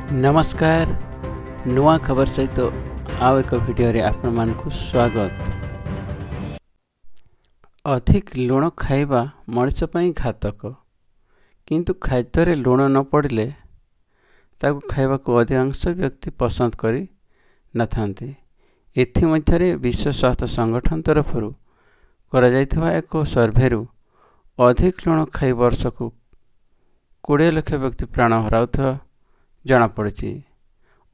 ନମସ୍କାର, ନୂଆ ଖବର ସହିତ ଆଉ ଏକ ଭିଡ଼ିଓରେ ଆପଣମାନଙ୍କୁ ସ୍ୱାଗତ। ଅଧିକ ଲୁଣ ଖାଇବା ମଣିଷ ପାଇଁ ଘାତକ, କିନ୍ତୁ ଖାଦ୍ୟରେ ଲୁଣ ନ ପଡ଼ିଲେ ତାକୁ ଖାଇବାକୁ ଅଧିକାଂଶ ବ୍ୟକ୍ତି ପସନ୍ଦ କରି ନଥାନ୍ତି। ଏଥିମଧ୍ୟରେ ବିଶ୍ୱ ସ୍ୱାସ୍ଥ୍ୟ ସଂଗଠନ ତରଫରୁ କରାଯାଇଥିବା ଏକ ସର୍ଭେରୁ ଅଧିକ ଲୁଣ ଖାଇ ବର୍ଷକୁ 20 ଲକ୍ଷ ବ୍ୟକ୍ତି ପ୍ରାଣ ହରାଉଥିବା ଜଣାପଡ଼ିଛି।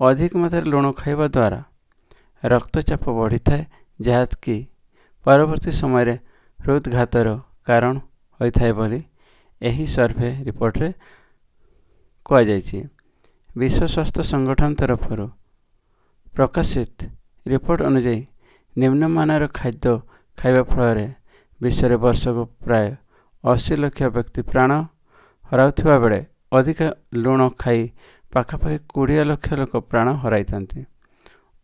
ଅଧିକ ମାତ୍ରାରେ ଲୁଣ ଖାଇବା ଦ୍ୱାରା ରକ୍ତଚାପ ବଢ଼ିଥାଏ, ଯାହାକି ପରବର୍ତ୍ତୀ ସମୟରେ ହୃଦଘାତର କାରଣ ହୋଇଥାଏ ବୋଲି ଏହି ସର୍ଭେ ରିପୋର୍ଟରେ କୁହାଯାଇଛି। ବିଶ୍ୱ ସ୍ୱାସ୍ଥ୍ୟ ସଂଗଠନ ତରଫରୁ ପ୍ରକାଶିତ ରିପୋର୍ଟ ଅନୁଯାୟୀ ନିମ୍ନମାନର ଖାଦ୍ୟ ଖାଇବା ଫଳରେ ବିଶ୍ୱରେ ବର୍ଷକୁ ପ୍ରାୟ 80 ଲକ୍ଷ ବ୍ୟକ୍ତି ପ୍ରାଣ ହରାଉଥିବା ବେଳେ ଅଧିକ ଲୁଣ ଖାଇ ପାଖାପାଖି 20 ଲକ୍ଷ ଲୋକ ପ୍ରାଣ ହରାଇଥାନ୍ତି।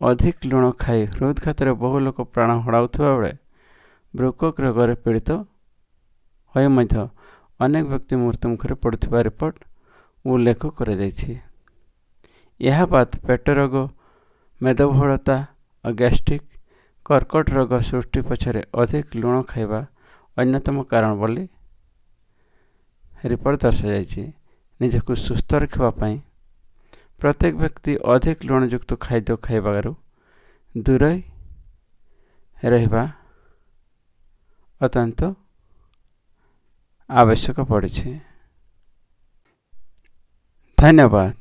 ଅଧିକ ଲୁଣ ଖାଇ ହୃଦଘାତରେ ବହୁ ଲୋକ ପ୍ରାଣ ହରାଉଥିବା ବେଳେ ବୃକକ୍ ରୋଗରେ ପୀଡ଼ିତ ହୋଇ ମଧ୍ୟ ଅନେକ ବ୍ୟକ୍ତି ମୃତ୍ୟୁମୁଖରେ ପଡ଼ୁଥିବା ରିପୋର୍ଟ ଉଲ୍ଲେଖ କରାଯାଇଛି। ଏହା ବାଦ ପେଟ ରୋଗ, ମେଦବହୁଳତା ଓ ଗ୍ୟାଷ୍ଟ୍ରିକ୍, କର୍କଟ ରୋଗ ସୃଷ୍ଟି ପଛରେ ଅଧିକ ଲୁଣ ଖାଇବା ଅନ୍ୟତମ କାରଣ ବୋଲି ରିପୋର୍ଟ ଦର୍ଶାଯାଇଛି। ନିଜକୁ ସୁସ୍ଥ ରଖିବା ପାଇଁ ପ୍ରତ୍ୟେକ ବ୍ୟକ୍ତି ଅଧିକ ଲୁଣଯୁକ୍ତ ଖାଦ୍ୟ ଖାଇବାରୁ ଦୂରେଇ ରହିବା ଅତ୍ୟନ୍ତ ଆବଶ୍ୟକ ପଡ଼ିଛି। ଧନ୍ୟବାଦ।